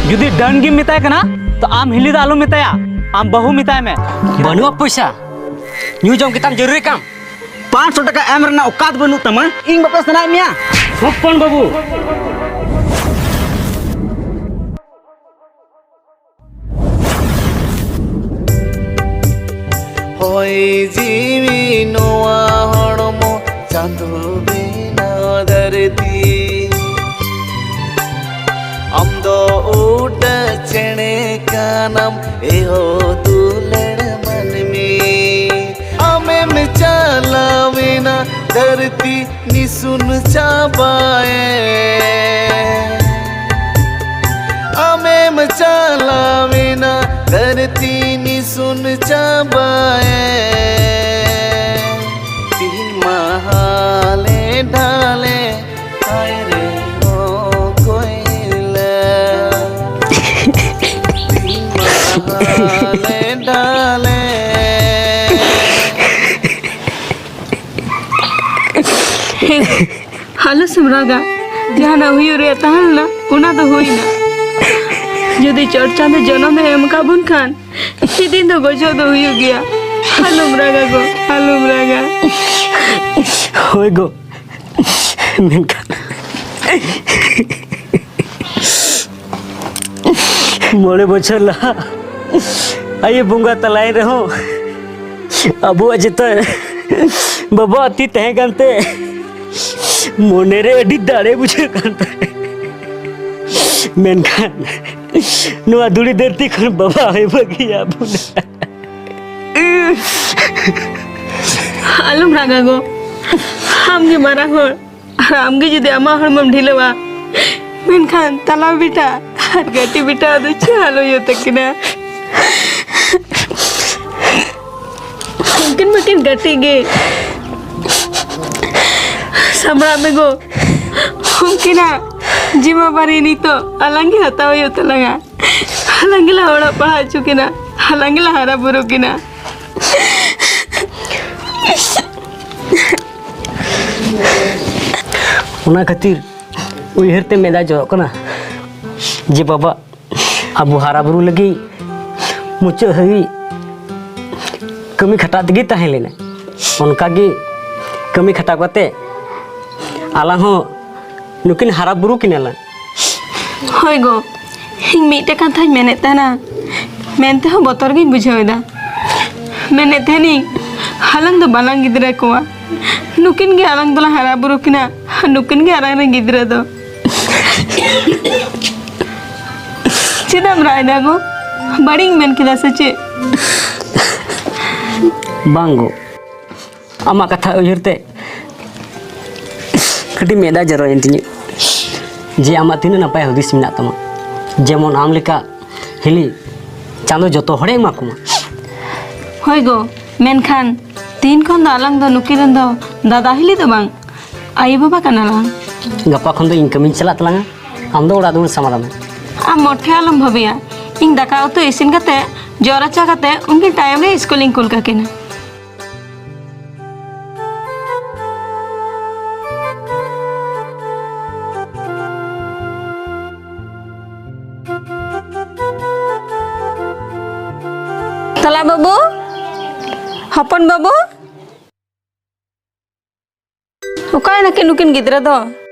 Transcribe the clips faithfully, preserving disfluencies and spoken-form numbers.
ᱡᱩᱫᱤ ᱰᱟᱹᱱ ᱜᱮᱢ ᱢᱮᱛᱟᱭ ᱠᱟᱱᱟ, ᱛᱚ ᱟᱢ ᱦᱤᱞᱤ ᱫᱚ ᱟᱞᱚᱢ ᱢᱮᱛᱟᱭᱟ, ᱟᱢ ᱵᱟᱹᱦᱩ ᱢᱮᱛᱟᱭ ᱢᱮ᱾ ᱵᱟᱹᱱᱩᱜᱼᱟ ᱯᱚᱭᱥᱟ, ᱧᱩ ᱡᱚᱢ ᱜᱮᱛᱟᱢ ᱡᱚᱨᱩᱨᱤ ᱠᱟᱱ᱾ ᱯᱟᱸᱪᱥᱚ ᱴᱟᱠᱟ ᱮᱢ ᱨᱮᱱᱟᱜ ᱚᱠᱟᱛ ᱵᱟᱹᱱᱩᱜ ᱛᱟᱢᱟ, ᱤᱧ ᱵᱟᱯᱞᱟ ᱥᱟᱱᱟᱭᱮᱫ ᱢᱮᱭᱟ? ᱦᱚᱯᱚᱱ ᱵᱟᱹᱵᱩ, ᱦᱚᱭ ᱡᱤᱣᱤ ᱱᱚᱣᱟ ᱦᱚᱲᱢᱚ, ᱪᱟᱸᱫᱚ ᱵᱮᱱᱟᱣ ᱫᱷᱟᱹᱨᱛᱤ᱾ ᱟᱢ ᱫᱚ ᱩᱰᱟᱹᱜ ᱪᱮᱬᱮ ᱠᱟᱱᱟᱢ, ᱮᱦᱚ ᱫᱩᱞᱟᱹᱲ ᱢᱟᱹᱱᱢᱤ᱾ ᱟᱢᱮᱢ ᱪᱟᱞᱟᱣᱮᱱᱟ ᱫᱷᱟᱹᱨᱛᱤ ᱱᱤᱥᱩᱱ ᱪᱟᱵᱟᱭᱮᱱ᱾ ᱟᱢᱮᱢ ᱪᱟᱞᱟᱣᱮᱱᱟ ᱫᱷᱟᱹᱨᱛᱤ ᱱᱤᱥᱩᱱ ᱪᱟᱵᱟᱭᱮᱱ᱾ ᱛᱤᱦᱤᱧ ᱢᱟ ᱦᱟᱞᱮ ᱰᱷᱟᱞᱮ, ᱦᱟᱭ ᱨᱮ ᱚᱠᱚᱭ ᱞᱮ᱾ ᱛᱤᱦᱤᱧ ᱢᱟ ᱦᱟᱞᱮ ᱰᱷᱟᱞᱮ᱾ ᱟᱞᱚ ᱥᱮᱢ ᱨᱟᱜᱟ, ᱡᱟᱦᱟᱱᱟᱜ ᱦᱩᱭᱩᱜ ᱨᱮᱭᱟᱜ ᱛᱟᱦᱮᱸ ᱞᱮᱱᱟ, ᱚᱱᱟ ᱫᱚ ᱦᱩᱭᱱᱟ᱾ ᱡᱩᱫᱤ ᱪᱚᱴ ᱪᱟᱸᱫᱚ ᱡᱚᱱᱚᱢᱮ ᱮᱢ ᱠᱟᱜ ᱵᱚᱱ ᱠᱷᱟᱱ, ᱢᱤᱫ ᱫᱤᱱ ᱫᱚ ᱜᱚᱡᱚᱜ ᱫᱚ ᱦᱩᱭᱩᱜ ᱜᱮᱭᱟ᱾ ᱟᱞᱚᱢ ᱨᱟᱜᱟ ᱜᱚ, ᱟᱞᱚᱢ ᱨᱟᱜᱟ᱾ ᱦᱳᱭ ᱜᱚ, ᱢᱮᱱᱠᱷᱟᱱ ᱢᱚᱬᱮ ᱵᱚᱪᱷᱚᱨ ᱞᱟᱦᱟ ᱟᱭᱳ ᱵᱚᱸᱜᱟ ᱛᱟᱞᱟᱭᱮᱱ ᱨᱮᱦᱚᱸ, ᱟᱵᱚᱣᱟᱜ ᱪᱮᱛᱟᱱ ᱵᱟᱵᱟᱣᱟᱜ ᱛᱤ ᱛᱟᱦᱮᱸ ᱠᱟᱱᱛᱮ ᱢᱚᱱᱮᱨᱮ ᱟᱹᱰᱤ ᱫᱟᱲᱮ ᱵᱩᱡᱷᱟᱹᱜ ᱠᱟᱱ ᱛᱟᱦᱮᱸ᱾ ᱢᱮᱱᱠᱷᱟᱱ ᱱᱚᱣᱟ ᱫᱷᱩᱲᱤ ᱫᱷᱟᱹᱨᱛᱤ ᱠᱷᱚᱱ ᱵᱟᱵᱟ ᱦᱚᱸᱭ ᱵᱟᱹᱜᱤᱭᱟᱜ ᱵᱚᱱᱟ᱾ ᱟᱞᱚᱢ ᱨᱟᱜᱟ ᱜᱚ, ᱟᱢᱜᱮ ᱢᱟᱨᱟᱝ ᱦᱚᱲ, ᱟᱨ ᱟᱢᱜᱮ ᱡᱩᱫᱤ ᱟᱢᱟᱜ ᱦᱚᱲᱢᱚᱢ ᱰᱷᱤᱞᱟᱹᱣᱟ, ᱢᱮᱱᱠᱷᱟᱱ ᱛᱟᱞᱟ ᱵᱮᱴᱟ ᱟᱨ ᱠᱟᱹᱴᱤᱡ ᱵᱮᱴᱟ ᱫᱚ ᱪᱮᱫ ᱦᱟᱞ ᱦᱩᱭᱩᱜ ᱛᱟᱹᱠᱤᱱᱟ? ᱩᱱᱠᱤᱱ ᱢᱟᱠᱤᱱ ᱠᱟᱹᱴᱤᱡ ᱜᱮ᱾ ᱥᱟᱢᱵᱲᱟᱜ ᱢᱮ ᱜᱚ, ᱩᱱᱠᱤᱱᱟᱜ ᱡᱤᱢᱟᱹᱵᱟᱨᱤ ᱱᱤᱛᱚᱜ ᱟᱞᱟᱝ ᱜᱮ ᱦᱟᱛᱟᱣ ᱦᱩᱭᱩᱜ ᱛᱟᱞᱟᱝᱟ᱾ ᱟᱞᱟᱝ ᱜᱮᱞᱟᱝ ᱚᱞᱚᱜ ᱯᱟᱲᱦᱟᱣ ᱦᱚᱪᱚ ᱠᱤᱱᱟ, ᱟᱞᱟᱝ ᱜᱮᱞᱟᱝ ᱦᱟᱨᱟ ᱵᱩᱨᱩ ᱠᱤᱱᱟ᱾ ᱚᱱᱟ ᱠᱷᱟᱹᱛᱤᱨ ᱩᱭᱦᱟᱹᱨ ᱛᱮ ᱢᱮᱫ ᱫᱟᱜ ᱡᱚᱨᱚᱜ ᱠᱟᱱᱟ ᱡᱮ ᱵᱟᱵᱟ, ᱟᱵᱚ ᱦᱟᱨᱟ ᱵᱩᱨᱩ ᱞᱟᱹᱜᱤᱫ ᱢᱩᱪᱟᱹᱫ ᱦᱟᱹᱵᱤᱡ ᱠᱟᱹᱢᱤ ᱠᱷᱟᱴᱟᱜ ᱛᱮᱜᱮ ᱛᱟᱦᱮᱸ ᱞᱮᱱᱟ᱾ ᱚᱱᱠᱟ ᱜᱮ ᱠᱟᱹᱢᱤ ᱠᱷᱟᱴᱟᱣ ᱠᱟᱛᱮ ᱟᱞᱟᱝ ᱦᱚᱸ ᱱᱩᱠᱤᱱ ᱦᱟᱨᱟ ᱵᱩᱨᱩ ᱠᱤᱱᱟ ᱞᱟᱝ᱾ ᱦᱳᱭ ᱜᱚ, ᱤᱧ ᱢᱤᱫᱴᱮᱡ ᱠᱟᱛᱷᱟᱧ ᱢᱮᱱᱮᱫ ᱛᱟᱦᱮᱱᱟ, ᱢᱮᱱ ᱛᱮᱦᱚᱸ ᱵᱚᱛᱚᱨ ᱜᱤᱧ ᱵᱩᱡᱷᱟᱹᱣ ᱮᱫᱟ᱾ ᱢᱮᱱᱮᱫ ᱛᱟᱦᱮᱱᱤᱧ, ᱟᱞᱟᱝ ᱫᱚ ᱵᱟᱞᱟᱝ ᱜᱤᱫᱽᱨᱟᱹ ᱠᱚᱣᱟ, ᱱᱩᱠᱤᱱ ᱜᱮ ᱟᱞᱟᱝ ᱫᱚᱞᱟᱝ ᱦᱟᱨᱟ ᱵᱩᱨᱩ ᱠᱤᱱᱟ, ᱱᱩᱠᱤᱱ ᱜᱮ ᱟᱞᱟᱝ ᱨᱮᱱ ᱜᱤᱫᱽᱨᱟᱹ ᱫᱚ᱾ ᱪᱮᱫᱟᱜ ᱮᱢ ᱨᱟᱜ ᱮᱫᱟ ᱜᱚ? ᱵᱟᱹᱲᱤᱡ ᱤᱧ ᱢᱮᱱ ᱠᱮᱫᱟ ᱥᱮ ᱪᱮᱫ? ᱵᱟᱝ ᱜᱚ, ᱟᱢᱟᱜ ᱠᱟᱛᱷᱟ ᱩᱭᱦᱟᱹᱨ ᱛᱮ ᱠᱟᱹᱴᱤᱡ ᱢᱮᱫ ᱫᱟᱜ ᱡᱚᱨᱚᱭᱮᱱ ᱛᱤᱧᱟᱹ, ᱡᱮ ᱟᱢᱟᱜ ᱛᱤᱱᱟᱹᱜ ᱱᱟᱯᱟᱭ ᱦᱩᱫᱤᱥ ᱢᱮᱱᱟᱜ ᱛᱟᱢᱟ, ᱡᱮᱢᱚᱱ ᱟᱢ ᱞᱮᱠᱟ ᱦᱤᱞᱤ ᱪᱟᱸᱫᱚ ᱡᱚᱛᱚ ᱦᱚᱲᱮ ᱮᱢᱟ ᱠᱚᱢᱟ᱾ ᱦᱳᱭ ᱜᱚ, ᱢᱮᱱᱠᱷᱟᱱ ᱛᱤᱦᱤᱧ ᱠᱷᱚᱱ ᱫᱚ ᱟᱞᱟᱝ ᱫᱚ ᱱᱩᱠᱤᱱ ᱨᱮᱱ ᱫᱚ ᱫᱟᱫᱟ ᱦᱤᱞᱤ ᱫᱚ ᱵᱟᱝ, ᱟᱭᱳ ᱵᱟᱵᱟ ᱠᱟᱱᱟ ᱞᱟᱝ᱾ ᱜᱟᱯᱟ ᱠᱷᱚᱱ ᱫᱚ ᱤᱧ ᱠᱟᱹᱢᱤᱧ ᱪᱟᱞᱟᱜ ᱛᱟᱞᱟᱝᱟ, ᱟᱢ ᱫᱚ ᱚᱲᱟᱜ ᱫᱩᱣᱟᱹᱨ ᱥᱟᱢᱟᱞ ᱢᱮ᱾ ᱟᱢ ᱢᱚᱴᱷᱮ ᱟᱞᱚᱢ ᱵᱷᱟᱵᱮᱭᱟ, ᱤᱧ ᱫᱟᱠᱟ ᱩᱛᱩ ᱤᱥᱤᱱ ᱠᱟᱛᱮ, ᱡᱚᱜ ᱨᱟᱪᱟ ᱠᱟᱛᱮ ᱩᱱᱠᱤᱱ ᱴᱟᱭᱤᱢ ᱨᱮ ᱤᱥᱠᱩᱞᱤᱧ ᱠᱩᱞ ᱠᱟᱠᱤᱱᱟ᱾ ᱛᱟᱞᱟ ᱵᱟᱹᱵᱩ, ᱦᱚᱯᱚᱱ ᱵᱟᱹᱵᱩ, ᱚᱠᱟᱭ ᱱᱟᱠᱤᱱ ᱱᱩᱠᱤᱱ ᱜᱤᱫᱽᱨᱟᱹ ᱫᱚ?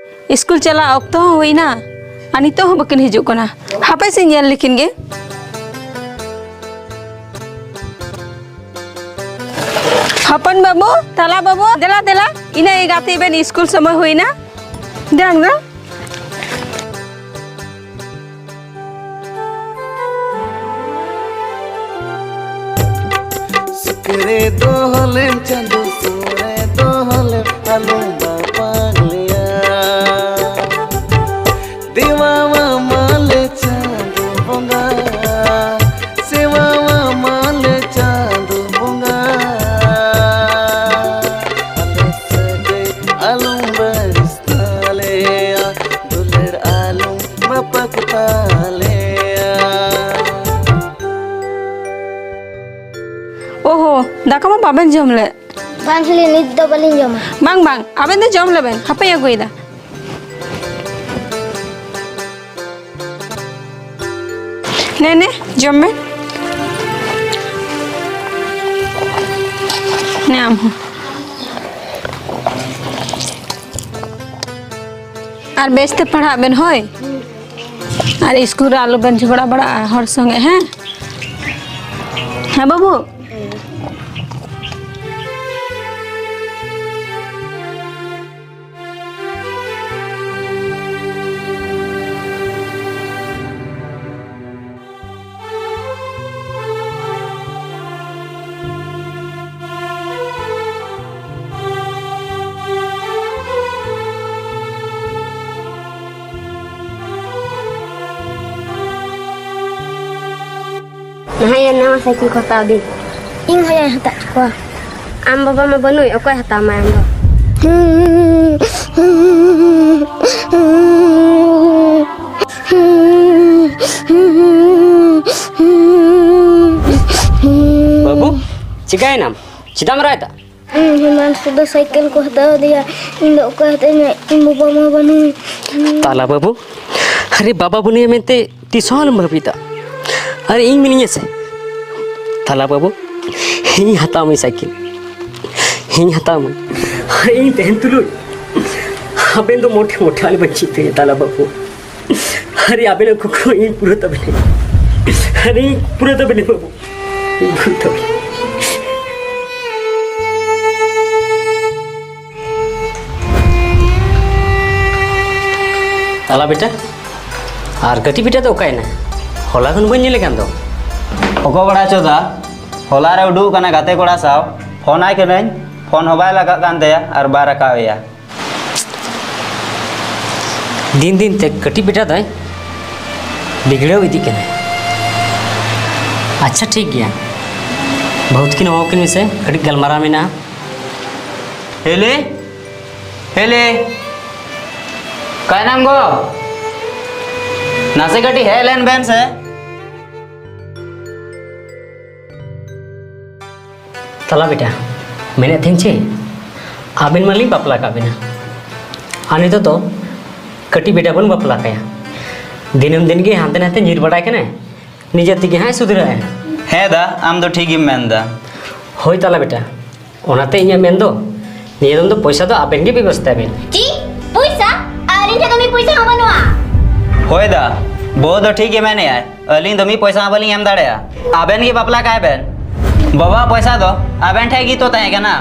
ᱤᱥᱠᱩᱞ ᱪᱟᱞᱟᱜ ᱚᱠᱛᱚ ᱦᱚᱸ ᱦᱩᱭᱱᱟ, ᱟᱨ ᱱᱤᱛᱚᱜ ᱦᱚᱸ ᱵᱟᱹᱠᱤᱱ ᱦᱤᱡᱩᱜ ᱠᱟᱱᱟ᱾ ᱦᱟᱯᱮ ᱥᱮᱧ ᱧᱮᱞ ᱞᱮᱠᱤᱱ ᱜᱮ᱾ ᱦᱚᱯᱚᱱ ᱵᱟᱹᱵᱩ, ᱛᱟᱞᱟ ᱵᱟᱹᱵᱩ, ᱫᱮᱞᱟ, ᱫᱮᱞᱟ, ᱤᱱᱟᱹ ᱜᱮ ᱜᱟᱛᱮ ᱵᱮᱱ, ᱤᱥᱠᱩᱞ ᱥᱚᱢᱚᱭ ᱦᱩᱭᱱᱟ᱾ ᱫᱮᱞᱟ, ᱫᱮᱞᱟ᱾ ᱥᱩᱠ ᱨᱮ ᱫᱚᱦᱚ ᱞᱮᱢ ᱪᱟᱸᱫᱚ, ᱥᱩᱠ ᱨᱮ ᱫᱚᱦᱚ ᱞᱮᱢ ᱟᱞᱚᱢ ᱵᱟᱯᱟᱜ ᱞᱮᱭᱟ᱾ ᱫᱮᱣᱟᱣᱟ ᱢᱟᱞᱮ ᱪᱟᱸᱫᱚ ᱵᱚᱸᱜᱟ, ᱥᱮᱣᱟᱣᱟ ᱢᱟᱞᱮ ᱪᱟᱸᱫᱚ ᱵᱚᱸᱜᱟ᱾ ᱟᱞᱮ ᱥᱟᱹᱜᱟᱹᱭ ᱟᱞᱚᱢ ᱵᱟᱹᱲᱤᱡ ᱛᱟᱞᱮᱭᱟ, ᱫᱩᱞᱟᱹᱲ ᱟᱞᱚᱢ ᱵᱟᱯᱟᱜ ᱛᱟᱞᱮᱭᱟ᱾ ᱳᱦᱳ, ᱫᱟᱠᱟ ᱢᱟ ᱵᱟᱵᱮᱱ ᱡᱚᱢ ᱞᱮᱫ᱾ ᱵᱟᱝ ᱦᱤᱞᱤ, ᱱᱤᱛ ᱫᱚ ᱵᱟᱹᱞᱤᱧ ᱡᱚᱢᱟ᱾ ᱵᱟᱝ, ᱵᱟᱝ, ᱟᱵᱮᱱ ᱫᱚ ᱡᱚᱢ ᱞᱮᱵᱮᱱ, ᱦᱟᱯᱮᱧ ᱟᱹᱜᱩᱭᱮᱫᱟ᱾ ᱱᱮ, ᱱᱮ, ᱡᱚᱢ ᱢᱮ᱾ ᱱᱮ ᱟᱢ ᱦᱚᱸ᱾ ᱟᱨ ᱵᱮᱥᱛᱮ ᱯᱟᱲᱦᱟᱜ ᱵᱮᱱ, ᱦᱳᱭ? ᱟᱨ ᱤᱥᱠᱩᱞ ᱨᱮ ᱟᱞᱚ ᱵᱮᱱ ᱡᱷᱚᱜᱽᱲᱟ ᱵᱟᱲᱟᱜᱼᱟ ᱦᱚᱲ ᱥᱚᱸᱜᱮ, ᱦᱮᱸ? ᱦᱮᱸ ᱵᱟᱹᱵᱩ? ᱱᱟᱦᱟᱜ ᱭᱟ ᱱᱟᱣᱟ ᱥᱟᱭᱠᱮᱞ ᱠᱚ ᱦᱟᱛᱟᱣ ᱫᱤᱧ᱾ ᱤᱧ ᱦᱚᱸ ᱭᱟᱧ ᱦᱟᱛᱟᱣ ᱦᱚᱪᱚ ᱠᱚᱣᱟ᱾ ᱟᱢ ᱵᱟᱵᱟ ᱢᱟ ᱵᱟᱹᱱᱩᱭ, ᱚᱠᱚᱭ ᱦᱟᱛᱟᱣ ᱟᱢᱟᱭ ᱟᱢ ᱫᱚ? ᱵᱟᱹᱵᱩ, ᱪᱤᱠᱟᱹᱭᱮᱱᱟᱢ? ᱪᱮᱫᱟᱜ ᱮᱢ ᱨᱟᱜ ᱮᱫᱟ? ᱤᱧ ᱦᱮᱢᱟᱱ ᱥᱩᱫᱷᱟᱹ ᱥᱟᱭᱠᱮᱞ ᱠᱚ ᱦᱟᱛᱟᱣ ᱟᱫᱮᱭᱟ, ᱤᱧ ᱫᱚ ᱚᱠᱚᱭ ᱦᱟᱛᱟᱣ ᱤᱧᱟ? ᱤᱧ ᱵᱟᱵᱟ ᱢᱟ ᱵᱟᱹᱱᱩᱭ᱾ ᱛᱟᱞᱟ ᱵᱟᱹᱵᱩ, ᱟᱨᱮ ᱵᱟᱵᱟ ᱵᱟᱹᱱᱩᱭᱟ ᱢᱮᱱᱛᱮ ᱛᱤᱥ ᱦᱚᱸ ᱟᱞᱚᱢ ᱵᱷᱟᱹᱵᱤᱛᱟ᱾ ᱟᱨ ᱤᱧ ᱢᱤᱱᱟᱹᱧᱟ ᱥᱮ? ᱛᱟᱞᱟ ᱵᱟᱹᱵᱩ, ᱤᱧ ᱦᱟᱛᱟᱣ ᱟᱢᱟᱹᱧ ᱥᱟᱭᱠᱮᱞ᱾ ᱤᱧ ᱦᱟᱛᱟᱣ ᱟᱢᱟᱹᱧ᱾ ᱟᱨ ᱤᱧ ᱛᱟᱦᱮᱱ ᱛᱩᱞᱩᱡ ᱟᱵᱮᱱ ᱫᱚ ᱢᱚᱴᱷᱮ ᱢᱚᱴᱷᱮ ᱟᱞᱚ ᱵᱮᱱ ᱪᱤᱱᱛᱟᱹᱭᱟ ᱛᱟᱞᱟ ᱵᱟᱹᱵᱩ᱾ ᱟᱨᱮ ᱟᱵᱮᱱᱟᱜ ᱠᱩᱠᱢᱩ ᱤᱧ ᱯᱩᱨᱟᱹ ᱛᱟᱵᱮᱱᱟᱹᱧ᱾ ᱟᱨᱮ ᱤᱧ ᱯᱩᱨᱟᱹ ᱛᱟᱵᱮᱱᱟᱹᱧ ᱵᱟᱹᱵᱩ᱾ ᱤᱧ ᱯᱩᱨᱟᱹ ᱛᱟᱵᱮᱱᱟᱹᱧ᱾ ᱛᱟᱞᱟ ᱵᱮᱴᱟ, ᱟᱨ ᱠᱟᱹᱴᱤᱡ ᱵᱮᱴᱟ ᱫᱚ ᱚᱠᱟᱭᱮᱱᱟ? ᱦᱚᱞᱟ ᱠᱷᱚᱱ ᱵᱟᱹᱧ ᱧᱮᱞᱮ ᱠᱟᱱ ᱫᱚ᱾ ᱚᱠᱚ ᱵᱟᱲᱟ ᱪᱚ ᱫᱟ, ᱦᱚᱞᱟ ᱨᱮ ᱩᱰᱩᱠ ᱠᱟᱱᱟ ᱜᱟᱛᱮ ᱠᱚᱲᱟ ᱥᱟᱶ, ᱯᱷᱳᱱ ᱟᱭ ᱠᱟᱹᱱᱟᱹᱧ, ᱯᱷᱳᱱ ᱦᱚᱸ ᱵᱟᱭ ᱞᱟᱜᱟᱜ ᱠᱟᱱ ᱛᱟᱭᱟ ᱟᱨ ᱵᱟᱭ ᱨᱟᱠᱟᱵ ᱮᱭᱟ᱾ ᱫᱤᱱ ᱫᱤᱱ ᱛᱮ ᱠᱟᱹᱴᱤᱡ ᱵᱮᱴᱟ ᱫᱚᱭ ᱵᱤᱜᱽᱲᱟᱹᱣ ᱤᱫᱤᱜ ᱠᱟᱱᱟ᱾ ᱟᱪᱪᱷᱟ, ᱴᱷᱤᱠ ᱜᱮᱭᱟ, ᱵᱟᱹᱦᱩ ᱛᱟᱹᱠᱤᱱ ᱦᱚᱦᱚ ᱠᱤᱱ ᱢᱮᱥᱮ, ᱠᱟᱹᱴᱤᱡ ᱜᱟᱞᱢᱟᱨᱟᱣ ᱢᱮᱱᱟᱜᱼᱟ᱾ ᱦᱮᱞᱮ, ᱦᱮᱞᱮ, ᱚᱠᱟᱭᱱᱟᱢ ᱜᱚ? ᱱᱟᱥᱮ ᱠᱟᱹᱴᱤᱡ ᱦᱮᱡ ᱞᱮᱱ ᱵᱮᱱ ᱥᱮ᱾ ᱛᱟᱞᱟ ᱵᱮᱴᱟ, ᱢᱮᱱᱮᱫ ᱛᱟᱦᱮᱸᱧ ᱪᱮᱫ, ᱟᱵᱮᱱ ᱢᱟᱞᱤᱧ ᱵᱟᱯᱞᱟ ᱠᱟᱜ ᱵᱮᱱᱟ, ᱟᱨ ᱱᱤᱛᱚᱜ ᱫᱚ ᱠᱟᱹᱴᱤᱡ ᱵᱮᱴᱟ ᱵᱚᱱ ᱵᱟᱯᱞᱟ ᱠᱟᱭᱟ᱾ ᱫᱤᱱᱟᱹᱢ ᱫᱤᱱ ᱜᱮ ᱦᱟᱱᱛᱮ ᱱᱟᱛᱮ ᱧᱤᱨ ᱵᱟᱲᱟᱭ ᱠᱟᱱᱟᱭ, ᱱᱤᱡᱮ ᱛᱮᱜᱮ ᱦᱟᱸᱜ ᱥᱩᱫᱷᱨᱟᱹᱜ ᱟᱭ᱾ ᱦᱮᱸ ᱫᱟ, ᱟᱢ ᱫᱚ ᱴᱷᱤᱠ ᱜᱮᱢ ᱢᱮᱱ ᱫᱟ᱾ ᱦᱳᱭ ᱛᱟᱞᱟ ᱵᱮᱴᱟ, ᱚᱱᱟᱛᱮ ᱤᱧᱟᱹᱜ ᱢᱮᱱ ᱫᱚ, ᱱᱤᱭᱟᱹ ᱫᱚᱢ ᱫᱚ ᱯᱚᱭᱥᱟ ᱫᱚ ᱟᱵᱮᱱ ᱜᱮ ᱵᱮᱵᱚᱥᱛᱷᱟᱭ ᱵᱮᱱ᱾ ᱪᱮᱫ? ᱯᱚᱭᱥᱟ? ᱟᱹᱞᱤᱧ ᱴᱷᱮᱱ ᱫᱚ ᱢᱤᱫ ᱯᱚᱭᱥᱟ ᱦᱚᱸ ᱵᱟᱹᱱᱩᱜᱼᱟ᱾ ᱦᱳᱭ ᱫᱟ, ᱵᱟᱹᱦᱩ ᱫᱚ ᱴᱷᱤᱠ ᱜᱮ ᱢᱮᱱᱮᱜᱼᱟᱭ, ᱟᱹᱞᱤᱧ ᱫᱚ ᱢᱤᱫ ᱯᱚᱭᱥᱟ ᱦᱚᱸ ᱵᱟᱹᱞᱤᱧ ᱮᱢ ᱫᱟᱲᱮᱭᱟᱜᱼᱟ᱾ ᱟᱵᱮᱱ ᱜᱮ ᱵᱟᱯᱞᱟ ᱠᱟᱭ ᱵᱮᱱ᱾ ᱵᱟᱵᱟᱣᱟᱜ ᱯᱚᱭᱥᱟ ᱫᱚ ᱟᱵᱮᱱ ᱴᱷᱮᱡ ᱜᱮᱛᱚ ᱛᱟᱦᱮᱸ ᱠᱟᱱᱟ᱾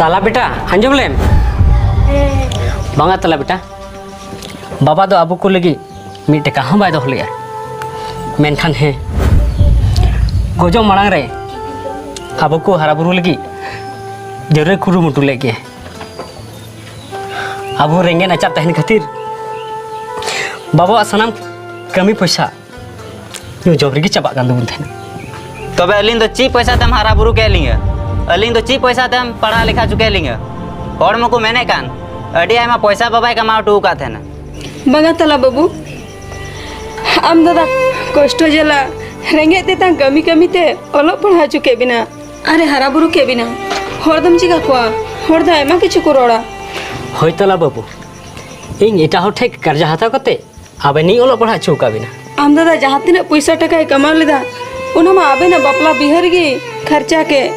ᱛᱟᱞᱟ ᱵᱮᱴᱟ, ᱟᱸᱡᱚᱢ ᱞᱮᱢ? ᱵᱟᱝᱟ ᱛᱟᱞᱟ ᱵᱮᱴᱟ, ᱵᱟᱵᱟ ᱫᱚ ᱟᱵᱚ ᱠᱚ ᱞᱟᱹᱜᱤᱫ ᱢᱤᱫ ᱴᱟᱠᱟ ᱦᱚᱸ ᱵᱟᱭ ᱫᱚᱦᱚ ᱞᱮᱜᱼᱟ᱾ ᱢᱮᱱᱠᱷᱟᱱ ᱦᱮᱸ, ᱜᱚᱡᱚᱜ ᱢᱟᱲᱟᱝ ᱨᱮ ᱟᱵᱚ ᱠᱚ ᱦᱟᱨᱟ ᱵᱩᱨᱩ ᱞᱟᱹᱜᱤᱫ ᱡᱟᱹᱨᱩᱲᱮ ᱠᱩᱨᱩᱢᱩᱴᱩ ᱞᱮᱫ ᱜᱮ᱾ ᱟᱵᱚ ᱨᱮᱸᱜᱮᱡ ᱱᱟᱪᱟᱨ ᱛᱟᱦᱮᱱ ᱠᱷᱟᱹᱛᱤᱨ ᱵᱟᱵᱟᱣᱟᱜ ᱥᱟᱱᱟᱢ ᱠᱟᱹᱢᱤ ᱯᱚᱭᱥᱟ ᱧᱩ ᱡᱚᱢ ᱨᱮᱜᱮ ᱪᱟᱵᱟᱜ ᱠᱟᱱ ᱛᱟᱵᱚᱱ ᱛᱟᱦᱮᱱᱟ᱾ ᱛᱚᱵᱮ ᱟᱹᱞᱤᱧ ᱫᱚ ᱪᱮᱫ ᱯᱚᱭᱥᱟ ᱛᱮᱢ ᱦᱟᱨᱟ ᱵᱩᱨᱩ ᱠᱮᱫ ᱞᱤᱧᱟᱹ? ᱟᱹᱞᱤᱧ ᱫᱚ ᱪᱮᱫ ᱯᱚᱭᱥᱟ ᱛᱮᱢ ᱯᱟᱲᱦᱟᱣ ᱞᱮᱠᱷᱟ ᱦᱚᱪᱚ ᱠᱮᱫ ᱞᱤᱧᱟᱹ? ᱦᱚᱲ ᱢᱟᱠᱚ ᱢᱮᱱᱮᱫ ᱠᱟᱱ, ᱟᱹᱰᱤ ᱟᱭᱢᱟ ᱯᱚᱭᱥᱟ ᱵᱟᱵᱟᱭ ᱠᱟᱢᱟᱣ ᱦᱚᱴᱚ ᱟᱠᱟᱫ ᱛᱟᱦᱮᱱᱟ᱾ ᱵᱟᱝᱟ ᱛᱟᱞᱟ ᱵᱟᱹᱵᱩ, ᱟᱢ ᱫᱟᱫᱟ ᱠᱚᱥᱴᱚ ᱡᱟᱞᱟ, ᱨᱮᱸᱜᱮᱡ ᱛᱮᱛᱟᱝ ᱠᱟᱹᱢᱤ ᱠᱟᱹᱢᱤ ᱛᱮ ᱚᱞᱚᱜ ᱯᱟᱲᱦᱟᱣ ᱦᱚᱪᱚ ᱠᱮᱫ ᱵᱤᱱᱟ᱾ ᱟᱨᱮ ᱦᱟᱨᱟ ᱵᱩᱨᱩ ᱠᱮᱫ ᱵᱤᱱᱟ, ᱦᱚᱲ ᱫᱚᱢ ᱪᱤᱠᱟ ᱠᱚᱣᱟ? ᱦᱚᱲ ᱫᱚ ᱟᱭᱢᱟ ᱠᱤᱪᱷᱩ ᱠᱚ ᱨᱚᱲᱟ᱾ ᱦᱳᱭ ᱛᱟᱞᱟ ᱵᱟᱹᱵᱩ, ᱤᱧ ᱮᱴᱟᱜ ᱦᱚᱲ ᱴᱷᱮᱱ ᱠᱟᱨᱡᱟ ᱦᱟᱛᱟᱣ ᱠᱟᱛᱮ ᱟᱵᱮᱱᱤᱧ ᱚᱞᱚᱜ ᱯᱟᱲᱦᱟᱣ ᱦᱚᱪᱚ ᱟᱠᱟᱫ ᱵᱤᱱᱟ᱾ ᱟᱢ ᱫᱟᱫᱟ ᱡᱟᱦᱟᱸ ᱛᱤᱱᱟᱹᱜ ᱯᱚᱭᱥᱟ ᱴᱟᱠᱟᱭ ᱠᱟᱢᱟᱣ ᱞᱮᱫᱟ, ᱚᱱᱟ ᱢᱟ ᱟᱵᱮᱱᱟᱜ ᱵᱟᱯᱞᱟ ᱵᱤᱦᱟᱹ ᱨᱮᱜᱮ ᱠᱷᱟᱨᱪᱟ ᱠᱮᱫ᱾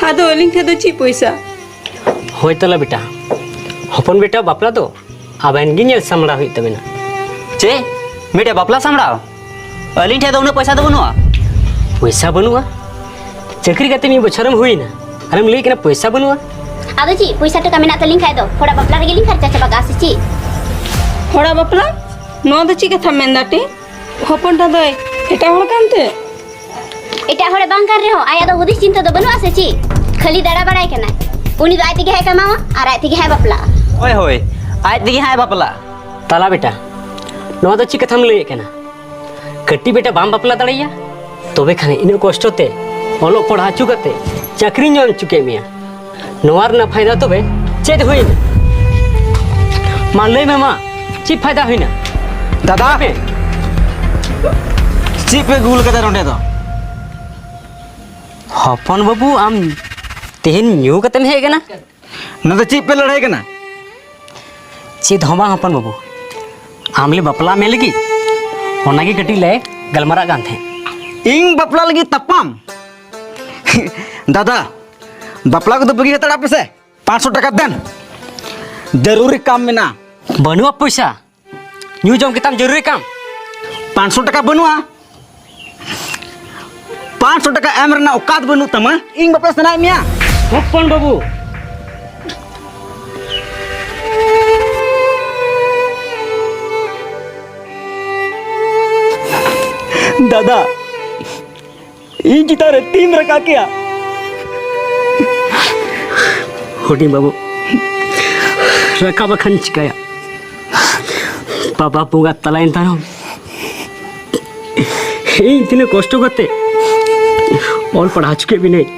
ᱟᱫᱚ ᱟᱹᱞᱤᱧ ᱴᱷᱮᱱ ᱫᱚ ᱪᱮᱫ ᱯᱚᱭᱥᱟ? ᱦᱳᱭ ᱛᱟᱞᱟ ᱵᱮᱴᱟ, ᱦᱚᱯᱚᱱ ᱵᱮᱴᱟ ᱵᱟᱯᱞᱟ ᱫᱚ ᱟᱵᱮᱱ ᱜᱮ ᱧᱮᱞ ᱥᱟᱢᱵᱲᱟᱣ ᱦᱩᱭᱩᱜ ᱛᱟᱵᱮᱱᱟ᱾ ᱪᱮᱫ? ᱢᱤᱫᱴᱮᱡ ᱵᱟᱯᱞᱟ ᱥᱟᱢᱵᱲᱟᱣ? ᱟᱹᱞᱤᱧ ᱴᱷᱮᱱ ᱫᱚ ᱩᱱᱟᱹᱜ ᱯᱚᱭᱥᱟ ᱫᱚ ᱵᱟᱹᱱᱩᱜᱼᱟ᱾ ᱯᱚᱭᱥᱟ ᱵᱟᱹᱱᱩᱜᱼᱟ? ᱪᱟᱹᱠᱨᱤ ᱠᱟᱛᱮ ᱢᱤᱫ ᱵᱚᱪᱷᱚᱨᱮᱢ ᱦᱩᱭᱱᱟ, ᱟᱨᱮᱢ ᱞᱟᱹᱭᱮᱫ ᱠᱟᱱᱟ ᱯᱚᱭᱥᱟ ᱵᱟᱹᱱᱩᱜᱼᱟ? ᱟᱫᱚ ᱪᱮᱫ, ᱯᱚᱭᱥᱟ ᱴᱟᱠᱟ ᱢᱮᱱᱟᱜ ᱛᱟᱹᱞᱤᱧ ᱠᱷᱟᱡ ᱫᱚ ᱦᱚᱲᱟᱜ ᱵᱟᱯᱞᱟ ᱨᱮᱜᱮ ᱞᱤᱧ ᱠᱷᱟᱨᱪᱟ ᱪᱟᱵᱟ ᱠᱟᱜᱼᱟ ᱥᱮ ᱪᱮᱫ? ᱦᱚᱲᱟᱜ ᱵᱟᱯᱞᱟ? ᱱᱚᱣᱟ ᱫᱚ ᱪᱮᱫ ᱠᱟᱛᱷᱟᱢ ᱢᱮᱱᱫᱟ ᱴᱤ? ᱦᱚᱯᱚᱱ ᱴᱟ ᱫᱚᱭ ᱮᱴᱟᱜ ᱦᱚᱲ ᱠᱟᱱᱛᱮ? ᱮᱴᱟᱜ ᱦᱚᱲᱮ ᱵᱟᱝ ᱠᱟᱱ ᱨᱮᱦᱚᱸ, ᱟᱭᱟᱜ ᱫᱚ ᱦᱩᱫᱤᱥ ᱪᱤᱱᱛᱟᱹ ᱫᱚ ᱵᱟᱹᱱᱩᱜᱼᱟ ᱥᱮ ᱪᱮᱫ? ᱠᱷᱟᱹᱞᱤ ᱫᱟᱬᱟ ᱵᱟᱲᱟᱭ ᱠᱟᱱᱟᱭ᱾ ᱩᱱᱤ ᱫᱚ ᱟᱡ ᱛᱮᱜᱮ ᱦᱟᱸᱜ ᱠᱟᱢᱟᱣᱟ ᱟᱨ ᱟᱡ ᱛᱮᱜᱮ ᱦᱟᱸᱜ ᱵᱟᱯᱞᱟᱜᱼᱟ᱾ ᱦᱳᱭ, ᱦᱳᱭ, ᱟᱡ ᱛᱮᱜᱮ ᱦᱟᱸᱜ ᱵᱟᱯᱞᱟᱜᱼᱟ᱾ ᱛᱟᱞᱟ ᱵᱮᱴᱟ, ᱱᱚᱣᱟ ᱫᱚ ᱪᱮᱫ ᱠᱟᱛᱷᱟᱢ ᱞᱟᱹᱭᱮᱫ ᱠᱟᱱᱟ? ᱠᱟᱹᱴᱤᱡ ᱵᱮᱴᱟ ᱵᱟᱢ ᱵᱟᱯᱞᱟ ᱫᱟᱲᱮᱭᱟᱭᱟ? ᱛᱚᱵᱮ ᱠᱷᱟᱱ ᱤᱱᱟᱹᱜ ᱠᱚᱥᱴᱚ ᱛᱮ ᱚᱞᱚᱜ ᱯᱟᱲᱦᱟᱣ ᱦᱚᱪᱚ ᱠᱟᱛᱮ ᱪᱟᱹᱠᱨᱤᱧ ᱧᱟᱢ ᱦᱚᱪᱚ ᱠᱮᱫ ᱢᱮᱭᱟ᱾ ᱱᱚᱣᱟ ᱨᱮᱱᱟᱜ ᱯᱷᱟᱭᱫᱟ ᱛᱚᱵᱮ ᱪᱮᱫ ᱦᱩᱭᱱᱟ? ᱢᱟ ᱞᱟᱹᱭ ᱢᱮ ᱢᱟ, ᱪᱮᱫ ᱯᱷᱟᱭᱫᱟ ᱦᱩᱭᱱᱟ? ᱫᱟᱫᱟ! ᱦᱮᱸ? ᱪᱮᱫ ᱯᱮ ᱜᱩᱞ ᱠᱟᱫᱟ ᱱᱚᱸᱰᱮ ᱫᱚ? ᱦᱚᱯᱚᱱ ᱵᱟᱹᱵᱩ, ᱟᱢ ᱛᱮᱦᱮᱧ ᱧᱩ ᱠᱟᱛᱮᱢ ᱦᱮᱡ ᱟᱠᱟᱱᱟ? ᱱᱚᱣᱟ ᱫᱚ ᱪᱮᱫ ᱯᱮ ᱞᱟᱹᱲᱦᱟᱹᱭ ᱠᱟᱱᱟ? ᱪᱮᱫ ᱦᱚᱸ ᱵᱟᱝ ᱦᱚᱯᱚᱱ ᱵᱟᱹᱵᱩ, ᱟᱢ ᱞᱮ ᱵᱟᱯᱞᱟ ᱢᱮ ᱞᱟᱹᱜᱤᱫ, ᱚᱱᱟᱜᱮ ᱠᱟᱹᱴᱤᱡ ᱞᱮ ᱜᱟᱞᱢᱟᱨᱟᱜ ᱠᱟᱱ ᱛᱟᱦᱮᱸᱫ᱾ ᱤᱧ ᱵᱟᱯᱞᱟ ᱞᱟᱹᱜᱤᱫ ᱛᱟᱯᱟᱢ? ᱫᱟᱫᱟ, ᱵᱟᱯᱞᱟ ᱠᱚᱫᱚ ᱵᱟᱹᱜᱤ ᱦᱟᱛᱟᱲ ᱯᱮᱥᱮ᱾ ᱯᱟᱸᱪᱥᱚ ᱴᱟᱠᱟ ᱫᱮᱱ, ᱡᱟᱹᱨᱩᱨᱤ ᱠᱟᱢ ᱢᱮᱱᱟᱜᱼᱟ᱾ ᱵᱟᱹᱱᱩᱜᱼᱟ ᱯᱚᱭᱥᱟ, ᱧᱩ ᱡᱚᱢ ᱜᱮᱛᱟᱢ ᱡᱟᱹᱨᱩᱨᱤ ᱠᱟᱢ᱾ ᱯᱟᱸᱪᱥᱚ ᱴᱟᱠᱟ ᱵᱟᱹᱱᱩᱜᱼᱟ? ᱯᱟᱸᱪᱥᱚ ᱴᱟᱠᱟ ᱮᱢ ᱨᱮᱱᱟᱜ ᱚᱠᱟᱛ ᱵᱟᱹᱱᱩᱜ ᱛᱟᱢᱟ? ᱤᱧ ᱵᱟᱯᱞᱟ ᱥᱟᱱᱟᱭᱮᱫ ᱢᱮᱭᱟ? ᱦᱚᱯᱚᱱ ᱵᱟᱹᱵᱩ, ᱫᱟᱫᱟ, ᱤᱧ ᱪᱮᱛᱟᱱ ᱨᱮ ᱛᱤᱢ ᱨᱟᱠᱟᱵ ᱠᱮᱭᱟ? ᱦᱩᱰᱤᱧ ᱵᱟᱹᱵᱩ, ᱨᱟᱠᱟᱵ ᱟᱠᱟᱱ ᱪᱤᱠᱟᱹᱭᱟ? ᱵᱟᱵᱟ ᱵᱚᱸᱜᱟ ᱛᱟᱞᱟᱭᱮᱱ ᱛᱟᱭᱚᱢ, ᱤᱧ ᱛᱤᱱᱟᱹᱜ ᱠᱚᱥᱴᱚ ᱠᱟᱛᱮ ᱚᱞ ᱯᱟᱲᱦᱟᱣ ᱦᱚᱪᱚ ᱠᱮᱫ ᱵᱤᱱᱟᱹᱧ,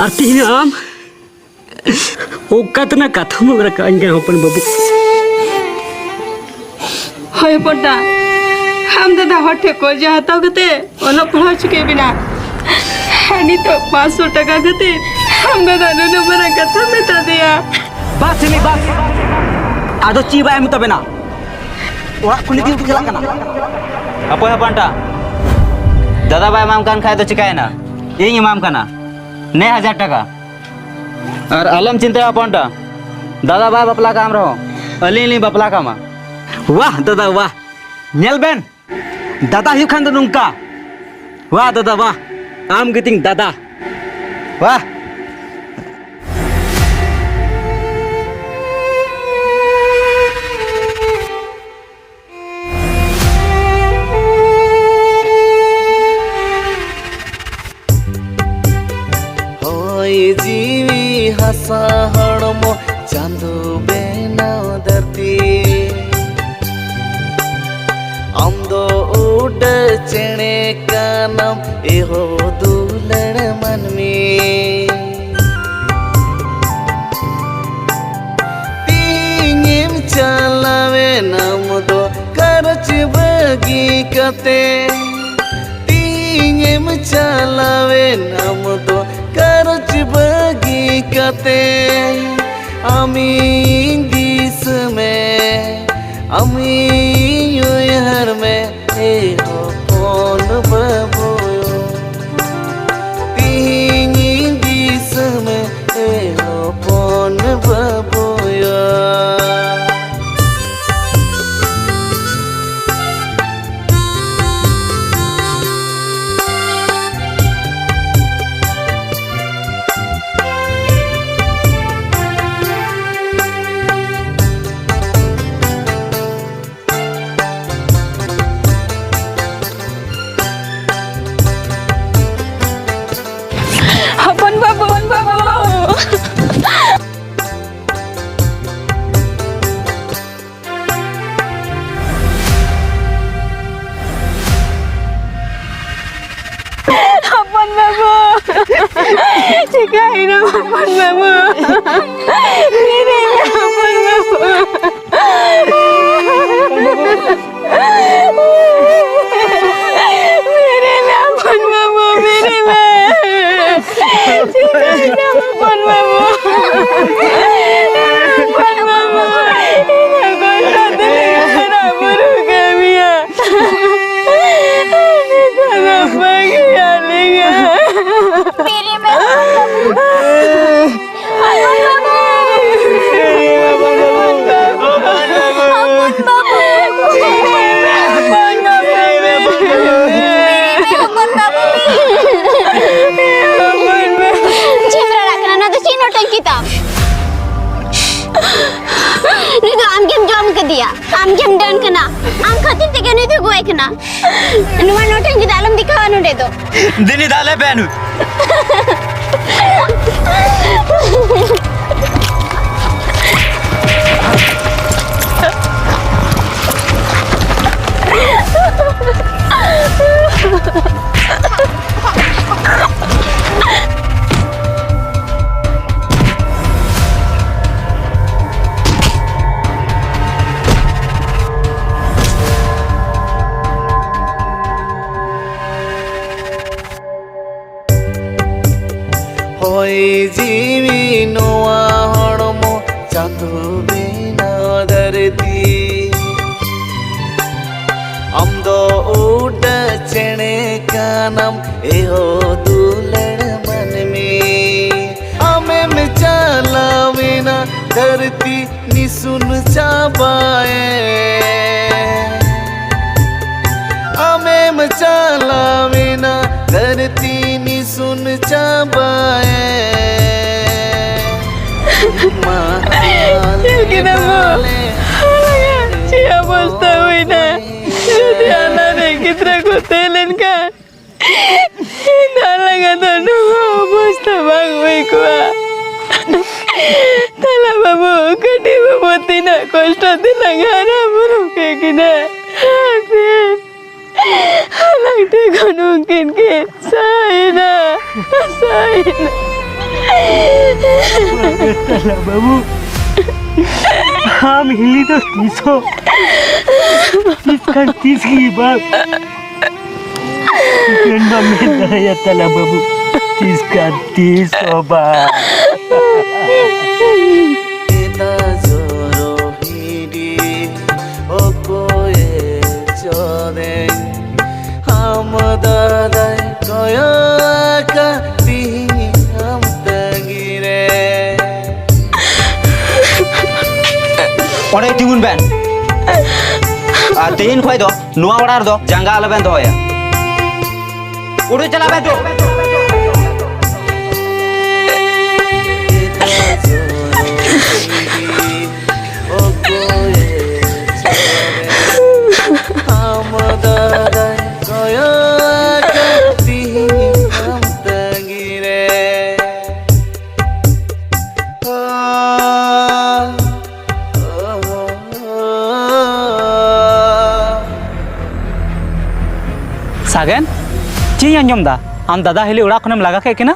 ᱟᱨ ᱛᱤᱦᱤᱧ ᱟᱢ ᱚᱠᱟ ᱛᱮᱱᱟᱜ ᱠᱟᱛᱷᱟ ᱢᱟ ᱨᱟᱠᱟᱵ ᱟᱹᱧ ᱠᱟᱱᱟ ᱦᱚᱯᱚᱱ ᱵᱟᱹᱵᱩ᱾ ᱦᱳᱭ ᱦᱚᱯᱚᱱ ᱴᱟ, ᱟᱢ ᱫᱟᱫᱟ ᱦᱚᱲ ᱴᱷᱮᱱ ᱠᱚᱨᱡᱟ ᱦᱟᱛᱟᱣ ᱠᱟᱛᱮ ᱚᱞᱚᱜ ᱯᱟᱲᱦᱟᱣ ᱦᱚᱪᱚ ᱠᱮᱫ ᱵᱤᱱᱟ, ᱟᱨ ᱱᱤᱛᱚᱜ ᱯᱟᱸᱪᱥᱚ ᱴᱟᱠᱟ ᱠᱷᱟᱹᱛᱤᱨ ᱟᱢ ᱫᱟᱫᱟ ᱱᱩᱱᱟᱹᱜ ᱢᱟᱨᱟᱝ ᱠᱟᱛᱷᱟ ᱢᱮᱛᱟ ᱫᱮᱭᱟ᱾ ᱵᱟᱥ ᱥᱤᱢᱤ ᱵᱟᱥ, ᱟᱫᱚ ᱪᱮᱫ ᱵᱟᱭ ᱮᱢ ᱛᱟᱵᱮᱱᱟ? ᱚᱲᱟᱜ ᱠᱷᱚᱱ ᱤᱫᱤ ᱦᱚᱴᱚ ᱪᱟᱞᱟᱜ ᱠᱟᱱᱟ᱾ ᱦᱟᱯᱳᱭ ᱦᱚᱯᱚᱱ ᱴᱟ, ᱫᱟᱫᱟ ᱵᱟᱭ ᱮᱢᱟᱢ ᱠᱟᱱ ᱠᱷᱟᱡ ᱫᱚ ᱪᱤᱠᱟᱭᱮᱱᱟ? ᱤᱧ ᱮᱢᱟᱢ ᱠᱟᱱᱟ ᱱᱮ ᱦᱟᱡᱟᱨ ᱴᱟᱠᱟ᱾ ᱟᱨ ᱟᱞᱚᱢ ᱪᱤᱱᱛᱟᱹᱭᱟ ᱦᱚᱯᱚᱱ ᱴᱟ, ᱫᱟᱫᱟ ᱵᱟᱭ ᱵᱟᱯᱞᱟ ᱠᱟᱢ ᱨᱮᱦᱚᱸ ᱟᱹᱞᱤᱧ ᱞᱤᱧ ᱵᱟᱯᱞᱟ ᱠᱟᱢᱟ᱾ ᱣᱟᱦ ᱫᱟᱫᱟ ᱣᱟᱦ, ᱧᱮᱞ ᱵᱮᱱ, ᱫᱟᱫᱟ ᱦᱩᱭᱩᱜ ᱠᱷᱟᱱ ᱫᱚ ᱱᱚᱝᱠᱟ᱾ ᱣᱟᱦ ᱫᱟᱫᱟ ᱣᱟᱦ, ᱟᱢ ᱜᱮᱛᱤᱧ ᱫᱟᱫᱟ᱾ ᱣᱟᱦ᱾ ᱦᱚᱭ ᱡᱤᱣᱤ ᱦᱟᱥᱟ ᱦᱚᱲᱢᱚ ᱪᱟᱸᱫᱚ ᱵᱮᱱᱟᱣ ᱫᱷᱟᱹᱨᱛᱤ᱾ ᱟᱢ ᱫᱚ ᱩᱰᱟᱹ ᱪᱮᱬᱮ ᱠᱟᱱᱟᱢ ᱮᱦᱳ ᱫᱩᱞᱟᱹᱲ ᱢᱟᱹᱱᱢᱤ᱾ ᱛᱤᱦᱤᱧᱮᱢ ᱪᱟᱞᱟᱣᱮᱱ ᱟᱢ ᱫᱚ ᱜᱷᱟᱨᱚᱸᱡᱽ ᱵᱟᱹᱜᱤ ᱠᱟᱛᱮ᱾ ᱛᱤᱦᱤᱧ ᱮᱢ ᱪᱟᱞᱟᱣᱮᱱ ᱟᱢ ᱫᱚ ᱜᱷᱟᱨᱚᱸᱡᱽ ᱵᱟᱹᱜᱤ ᱠᱟᱛᱮ, ᱟᱢᱤᱧ ᱫᱤᱥᱟᱹ ᱢᱮ, ᱟᱢᱤᱧ ᱩᱭᱦᱟᱹᱨ ᱢᱮ, ᱮ ᱦᱚᱯᱚᱱ ᱵᱟᱹᱵᱩ᱾ ᱛᱤᱦᱤᱧᱤᱧ ᱫᱤᱥᱟᱹ ᱢᱮ, ᱮ ᱦᱚᱯᱚᱱ ᱵᱟᱹᱵᱩᱭᱟ᱾ ᱦᱚᱯᱚᱱ ᱵᱟᱹᱵᱩ, ᱦᱚᱯᱚᱱ ᱵᱟᱹᱵᱩ᱾ ᱦᱚᱯᱚᱱ ᱵᱟᱹᱵᱩ, ᱪᱤᱠᱟᱹᱭᱮᱱᱟ ᱦᱚᱯᱚᱱ ᱵᱟᱹᱵᱩ? ᱦᱚᱯᱚᱱ ᱵᱟᱹᱵᱩ᱾ ᱵᱮᱨᱮᱫ ᱢᱮ, ᱦᱚᱯᱚᱱ ᱵᱟᱹᱵᱩ, ᱵᱮᱨᱮᱫ ᱢᱮ᱾ ᱪᱤᱠᱟᱹᱭᱮᱱᱟ, ᱦᱚᱯᱚᱱ ᱵᱟᱹᱵᱩ? ᱦᱚᱯᱚᱱ ᱵᱟᱹᱵᱩ, ᱤᱱᱟᱹᱜ ᱠᱚᱥᱴᱚ ᱛᱮᱞᱤᱧ ᱦᱟᱨᱟ ᱵᱩᱨᱩ ᱠᱮᱫ ᱢᱮᱭᱟ᱾ ᱱᱤᱛᱚᱜ ᱫᱚ ᱵᱟᱹᱜᱤᱭᱟᱞᱤᱧᱟ᱾ ᱵᱮᱨᱮᱫ ᱢᱮ, ᱦᱚᱯᱚᱱ ᱵᱟᱹᱵᱩ᱾ ᱦᱚᱯᱚᱱ ᱵᱟᱹᱵᱩ! ᱦᱚᱯᱚᱱ ᱵᱟᱹᱵᱩ! ᱦᱚᱯᱚᱱ ᱵᱟᱹᱵᱩ! ᱪᱮᱫ ᱮᱢ ᱨᱟᱲᱟᱜ ᱠᱟᱱᱟ? ᱱᱚᱣᱟ ᱫᱚ ᱪᱮᱫ ᱱᱚᱴᱚᱝᱠᱤ ᱛᱟᱢ? ᱱᱩᱭ ᱫᱚ ᱟᱢ ᱜᱮᱢ ᱡᱚᱢ ᱠᱟᱫᱮᱭᱟ, ᱟᱢ ᱜᱮᱢ ᱰᱟᱹᱱ ᱠᱟᱱᱟ, ᱟᱢ ᱠᱷᱟᱹᱛᱤᱨ ᱛᱮᱜᱮ ᱱᱩᱭ ᱫᱚ ᱜᱚᱡ ᱠᱟᱱᱟ᱾ ᱱᱚᱣᱟ ᱱᱚᱴᱚᱝᱠᱤ ᱫᱚ ᱟᱞᱚᱢ ᱫᱮᱠᱷᱟᱣᱟ ᱱᱚᱰᱮ ᱫᱚ᱾ ᱫᱤᱱᱤ ᱫᱟᱜ ᱞᱮ ᱵᱮᱱ᱾ ᱡᱤᱣᱤ ᱱᱚᱣᱟ ᱦᱚᱲᱢᱚ ᱪᱟᱸᱫᱚ ᱵᱮᱱᱟᱣ ᱫᱷᱟᱹᱨᱛᱤ᱾ ᱟᱢ ᱫᱚ ᱩᱰᱟᱹᱜ ᱪᱮᱬᱮ ᱠᱟᱱᱟᱢ, ᱮᱦᱳ ᱫᱩᱞᱟᱹᱲ ᱢᱟᱹᱱᱢᱤ᱾ ᱟᱢᱮᱢ ᱪᱟᱞᱟᱣᱮᱱᱟ ᱫᱷᱟᱹᱨᱛᱤ ᱱᱤᱥᱩᱱ ᱪᱟᱵᱟᱭᱮ᱾ ᱟᱢᱮᱢ ᱪᱟᱞᱟᱣᱮᱱᱟ ᱫᱷᱟᱹᱨᱛᱤ ᱱᱤᱥᱩᱱ ᱪᱟᱵᱟᱭᱮ᱾ ᱢᱟ ᱪᱮᱫ ᱠᱮᱫᱟᱢ ᱜᱚ? ᱪᱮᱫ ᱚᱵᱚᱥᱛᱟ ᱦᱩᱭᱱᱟ? ᱡᱩᱫᱤ ᱟᱞᱟᱝ ᱨᱮᱱ ᱜᱤᱫᱽᱨᱟᱹ ᱠᱚ ᱛᱟᱦᱮᱸ ᱞᱮᱱᱠᱷᱟᱱ, ᱤᱧ ᱫᱚ ᱟᱞᱟᱝ ᱫᱚ ᱱᱚᱣᱟ ᱚᱵᱚᱥᱛᱟ ᱵᱟᱝ ᱦᱩᱭ ᱠᱚᱜᱼᱟ᱾ ᱛᱟᱞᱟ ᱵᱟᱹᱵᱩ, ᱠᱟᱹᱴᱤᱡ ᱵᱟᱹᱵᱩ ᱛᱤᱱᱟᱹᱜ ᱠᱚᱥᱴᱚ ᱛᱮᱞᱟᱝ ᱦᱟᱨᱟ ᱵᱩᱨᱩ ᱠᱮᱫ ᱠᱤᱱᱟ᱾ ᱟᱨ ᱛᱮᱦᱮᱧ ᱟᱞᱟᱝ ᱴᱷᱮᱱ ᱠᱷᱚᱱ ᱩᱱᱠᱤᱱ ᱠᱤᱱ ᱥᱟᱦᱟᱭᱮᱱᱟ, ᱥᱟᱦᱟᱭᱮᱱᱟ᱾ ᱛᱟᱞᱟ ᱵᱟᱹᱵᱩ, ᱟᱢ ᱦᱤᱞᱤ ᱫᱚ ᱛᱤᱥ ᱦᱚᱸ, ᱛᱤᱥ ᱠᱷᱟᱱ ᱛᱤᱥ ᱜᱮ ᱵᱟᱝ᱾ ᱩᱯᱮᱱ ᱵᱟ ᱢᱮᱱ ᱫᱟᱲᱮᱭᱟ ᱛᱟᱞᱟ ᱵᱟᱹᱵᱩ, ᱛᱤᱥ ᱠᱷᱟᱱ ᱛᱤᱥ ᱦᱚᱸ ᱵᱟᱝ᱾ ᱪᱮᱫᱟᱜ ᱡᱚᱨᱚ ᱦᱤᱰᱤᱧ ᱚᱠᱚᱭᱮ ᱪᱚᱨᱮᱧ? ᱟᱢ ᱫᱟᱫᱟᱭ ᱠᱚᱭᱚᱜ ᱟᱠᱟᱫ ᱛᱤᱧ ᱟᱢ ᱛᱟᱺᱜᱤᱨᱮ᱾ ᱚᱸᱰᱮ ᱛᱤᱸᱜᱩᱱ ᱵᱮᱱ᱾ ᱟᱨ ᱛᱮᱦᱮᱧ ᱠᱷᱚᱱ ᱫᱚ ᱱᱚᱣᱟ ᱚᱲᱟᱜ ᱨᱮᱫᱚ ᱡᱟᱸᱜᱟ ᱟᱞᱚᱵᱮᱱ ᱫᱚᱦᱚᱭᱟ᱾ ᱩᱰᱩᱠ ᱪᱟᱞᱟᱜ ᱵᱮᱱ ᱛᱚ᱾ ᱟᱢ ᱫᱟᱫᱟᱭ ᱠᱚᱭᱚᱜ ᱟᱠᱟᱫ ᱛᱤᱧ ᱟᱢ ᱛᱟᱺᱜᱤᱨᱮ᱾ ᱥᱟᱜᱮᱱ, ᱪᱮᱫ ᱤᱧ ᱟᱸᱡᱚᱢ ᱫᱟ? ᱟᱢ ᱫᱟᱫᱟ ᱦᱤᱞᱤ ᱚᱲᱟᱜ ᱠᱷᱚᱱᱮᱢ ᱞᱟᱜᱟ ᱠᱮᱫ ᱠᱤᱱᱟ?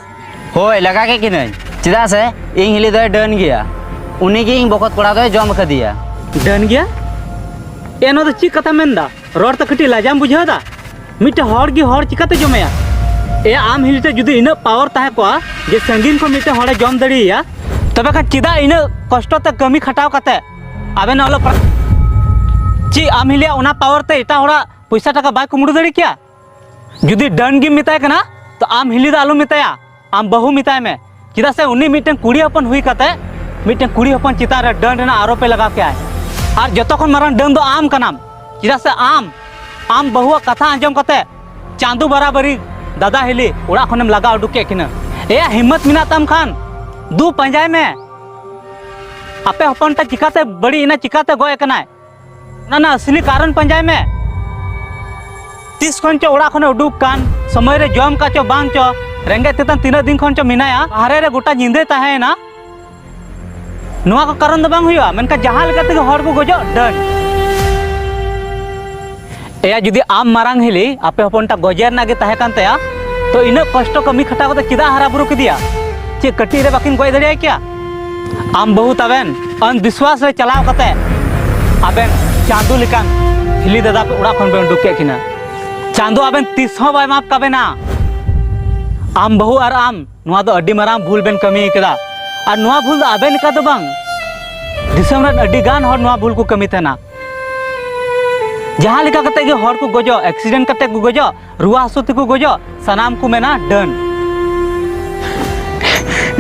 ᱦᱳᱭ, ᱞᱟᱜᱟ ᱠᱮᱫ ᱠᱤᱱᱟᱹᱧ᱾ ᱪᱮᱫᱟᱜ ᱥᱮ ᱤᱧ ᱦᱤᱞᱤ ᱫᱚᱭ ᱰᱟᱹᱱ ᱜᱮᱭᱟ᱾ ᱩᱱᱤ ᱜᱮ ᱤᱧ ᱵᱚᱠᱚᱛ ᱠᱚᱲᱟ ᱫᱚᱭ ᱡᱚᱢ ᱟᱠᱟᱫᱮᱭᱟ᱾ ᱰᱟᱹᱱ ᱜᱮᱭᱟ? ᱮ, ᱱᱚᱣᱟ ᱫᱚ ᱪᱮᱫ ᱠᱟᱛᱷᱟᱢ ᱢᱮᱱ ᱫᱟ? ᱨᱚᱲ ᱛᱮ ᱠᱟᱹᱴᱤᱡ ᱞᱟᱡᱟᱢ ᱵᱩᱡᱷᱟᱹᱣ ᱫᱟ? ᱢᱤᱫᱴᱮᱱ ᱦᱚᱲ ᱜᱮ ᱦᱚᱲ ᱪᱤᱠᱟᱛᱮ ᱡᱚᱢᱮᱭᱟ? ᱮᱭᱟ, ᱟᱢ ᱦᱤᱞᱤ ᱴᱷᱮᱱ ᱡᱩᱫᱤ ᱤᱱᱟᱹᱜ ᱯᱟᱣᱟᱨ ᱛᱟᱦᱮᱸ ᱠᱚᱜᱼᱟ ᱡᱮ ᱥᱟᱺᱜᱤᱧ ᱠᱷᱚᱱ ᱢᱤᱫᱴᱮᱱ ᱦᱚᱲᱮ ᱡᱚᱢ ᱫᱟᱲᱮᱭᱟᱭᱟ, ᱛᱚᱵᱮ ᱠᱷᱟᱱ ᱪᱮᱫᱟᱜ ᱤᱱᱟᱹᱜ ᱠᱚᱥᱴᱚ ᱛᱮ ᱠᱟᱹᱢᱤ ᱠᱷᱟᱴᱟᱣ ᱠᱟᱛᱮ ᱟᱵᱮᱱ ᱚᱞᱚᱜ ᱯᱟᱲᱦᱟᱜ? ᱪᱮᱫ ᱟᱢ ᱦᱤᱞᱤᱭᱟᱜ ᱚᱱᱟ ᱯᱟᱣᱟᱨ ᱛᱮ ᱮᱴᱟᱜ ᱦᱚᱲᱟᱜ ᱯᱚᱭᱥᱟ ᱴᱟᱠᱟ ᱵᱟᱭ ᱠᱩᱢᱵᱽᱲᱩ ᱫᱟᱲᱮ ᱠᱮᱭᱟ? ᱡᱩᱫᱤ ᱰᱟᱹᱱ ᱜᱮᱢ ᱢᱮᱛᱟᱭ ᱠᱟᱱᱟ, ᱛᱚ ᱟᱢ ᱦᱤᱞᱤ ᱫᱚ ᱟᱞᱚᱢ ᱢᱮᱛᱟᱭᱟ, ᱟᱢ ᱵᱟᱹᱦᱩ ᱢᱮᱛᱟᱭ ᱢᱮ᱾ ᱪᱮᱫᱟᱜ ᱥᱮ ᱩᱱᱤ ᱢᱤᱫᱴᱮᱱ ᱠᱩᱲᱤ ᱦᱚᱯᱚᱱ ᱦᱩᱭ ᱠᱟᱛᱮ ᱢᱤᱫᱴᱮᱱ ᱠᱩᱲᱤ ᱦᱚᱯᱚᱱ ᱪᱮᱛᱟᱱ ᱨᱮ ᱰᱟᱹᱱ ᱨᱮᱱᱟᱜ ᱟᱨᱳᱯ ᱮ ᱞᱟᱜᱟᱣ ᱠᱮᱜᱼᱟᱭ᱾ ᱟᱨ ᱡᱚᱛᱚ ᱠᱷᱚᱱ ᱢᱟᱨᱟᱝ ᱰᱟᱹᱱ ᱫᱚ ᱟᱢ ᱠᱟᱱᱟᱢ᱾ ᱪᱮᱫᱟᱜ ᱥᱮ ᱟᱢ, ᱟᱢ ᱵᱟᱹᱦᱩᱣᱟᱜ ᱠᱟᱛᱷᱟ ᱟᱸᱡᱚᱢ ᱠᱟᱛᱮ ᱪᱟᱸᱫᱩ ᱵᱟᱨᱟᱵᱟᱨᱤ ᱫᱟᱫᱟ ᱦᱤᱞᱤ ᱚᱲᱟᱜ ᱠᱷᱚᱱᱮᱢ ᱞᱟᱜᱟ ᱩᱰᱩᱠ ᱠᱮᱫ ᱠᱤᱱᱟᱹ᱾ ᱮᱭᱟ, ᱦᱤᱢᱢᱚᱛ ᱢᱮᱱᱟᱜ ᱛᱟᱢ ᱠᱷᱟᱱ ᱫᱩ ᱯᱟᱸᱡᱟᱭ ᱢᱮ᱾ ᱟᱯᱮ ᱦᱚᱯᱚᱱ ᱴᱟ ᱪᱤᱠᱟᱛᱮ ᱵᱟᱹᱲᱤᱡ ᱮᱱᱟ, ᱪᱤᱠᱟᱛᱮ ᱜᱚᱡ ᱟᱠᱟᱱᱟᱭ, ᱚᱱᱟ ᱨᱮᱱᱟᱜ ᱟᱥᱞᱤ ᱠᱟᱨᱚᱱ ᱯᱟᱸᱡᱟᱭ ᱢᱮ᱾ ᱛᱤᱥ ᱠᱷᱚᱱ ᱪᱚ ᱚᱲᱟᱜ ᱠᱷᱚᱱᱮ ᱩᱰᱩᱠ ᱠᱟᱱ, ᱥᱚᱢᱚᱭ ᱨᱮ ᱡᱚᱢ ᱠᱟᱜ ᱪᱚ ᱵᱟᱝ ᱪᱚ, ᱨᱮᱸᱜᱮᱡ ᱛᱮᱛᱟᱝ ᱛᱤᱱᱟᱹᱜ ᱫᱤᱱ ᱠᱷᱚᱱ ᱪᱚ ᱢᱮᱱᱟᱭᱟ, ᱵᱟᱦᱨᱮ ᱨᱮ ᱜᱚᱴᱟ ᱧᱤᱫᱟᱹᱭ ᱛᱟᱦᱮᱸᱭᱮᱱᱟ᱾ ᱱᱚᱣᱟ ᱠᱚ ᱠᱟᱨᱚᱱ ᱫᱚ ᱵᱟᱝ ᱦᱩᱭᱩᱜᱼᱟ, ᱢᱮᱱᱠᱷᱟᱱ ᱡᱟᱦᱟᱸ ᱞᱮᱠᱟ ᱛᱮᱜᱮ ᱦᱚᱲ ᱠᱚ ᱜᱚᱡᱚᱜ, ᱰᱟᱹᱱ᱾ ᱮᱭᱟ, ᱡᱩᱫᱤ ᱟᱢ ᱢᱟᱨᱟᱝ ᱦᱤᱞᱤ ᱟᱯᱮ ᱦᱚᱯᱚᱱ ᱴᱟᱜ ᱜᱚᱡᱮ ᱨᱮᱱᱟᱜ ᱜᱮ ᱛᱟᱦᱮᱸ ᱠᱟᱱ ᱛᱟᱭᱟ, ᱛᱚ ᱤᱱᱟᱹᱜ ᱠᱚᱥᱴᱚ ᱠᱟᱹᱢᱤ ᱠᱷᱟᱴᱟᱣ ᱠᱟᱛᱮ ᱪᱮᱫᱟᱜ ᱦᱟᱨᱟ ᱵᱩᱨᱩ ᱠᱮᱫᱮᱭᱟ? ᱪᱮᱫ ᱠᱟᱹᱴᱤᱡ ᱨᱮ ᱵᱟᱹᱠᱤᱱ ᱜᱚᱡ ᱫᱟᱲᱮᱭᱟᱭ ᱠᱮᱭᱟ? ᱟᱢ ᱵᱟᱹᱦᱩ ᱛᱟᱵᱮᱱ ᱟᱱᱫᱷᱵᱤᱥᱣᱟᱥ ᱨᱮ ᱪᱟᱞᱟᱣ ᱠᱟᱛᱮ ᱟᱵᱮᱱ ᱪᱟᱸᱫᱚ ᱞᱮᱠᱟᱱ ᱦᱤᱞᱤ ᱫᱟᱫᱟ ᱯᱮ ᱚᱲᱟᱜ ᱠᱷᱚᱱ ᱵᱮᱱ ᱩᱰᱩᱠ ᱠᱮᱫ ᱠᱤᱱᱟ᱾ ᱪᱟᱸᱫᱚ ᱟᱵᱮᱱ ᱛᱤᱥ ᱦᱚᱸ ᱵᱟᱭ ᱢᱟᱯ ᱠᱟᱵᱮᱱᱟ᱾ ᱟᱢ ᱵᱟᱹᱦᱩ ᱟᱨ ᱟᱢ, ᱱᱚᱣᱟ ᱫᱚ ᱟᱹᱰᱤ ᱢᱟᱨᱟᱝ ᱵᱷᱩᱞ ᱵᱮᱱ ᱠᱟᱹᱢᱤ ᱠᱟᱫᱟ᱾ ᱟᱨ ᱱᱚᱣᱟ ᱵᱷᱩᱞ ᱫᱚ ᱟᱵᱮᱱ ᱮᱠᱟ ᱫᱚ ᱵᱟᱝ, ᱫᱤᱥᱚᱢ ᱨᱮᱱ ᱟᱹᱰᱤ ᱜᱟᱱ ᱦᱚᱲ ᱱᱚᱣᱟ ᱵᱷᱩᱞ ᱠᱚ ᱠᱟᱹᱢᱤ ᱛᱟᱦᱮᱱᱟ᱾ ᱡᱟᱦᱟᱸ ᱞᱮᱠᱟ ᱠᱟᱛᱮ ᱜᱮ ᱦᱚᱲ ᱠᱚ ᱜᱚᱡᱚᱜ, ᱮᱠᱥᱤᱰᱮᱱᱴ ᱠᱟᱛᱮ ᱠᱚ ᱜᱚᱡᱚᱜ, ᱨᱩᱣᱟᱹ ᱦᱟᱹᱥᱩ ᱛᱮᱠᱚ ᱜᱚᱡᱚᱜ, ᱥᱟᱱᱟᱢ ᱠᱚ ᱢᱮᱱᱟ ᱰᱟᱹᱱ᱾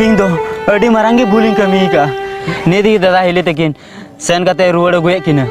ᱤᱧ ᱫᱚ ᱟᱹᱰᱤ ᱢᱟᱨᱟᱝ ᱜᱮ ᱵᱷᱩᱞᱤᱧ ᱠᱟᱹᱢᱤ ᱟᱠᱟᱫᱼᱟ᱾ ᱱᱤᱭᱟᱹ ᱫᱤ ᱫᱟᱫᱟ ᱦᱤᱞᱤ ᱛᱟᱹᱠᱤᱱ ᱥᱮᱱ ᱠᱟᱛᱮ ᱨᱩᱣᱟᱹᱲ ᱟᱹᱜᱩᱭᱮᱫ ᱠᱤᱱᱟᱹ᱾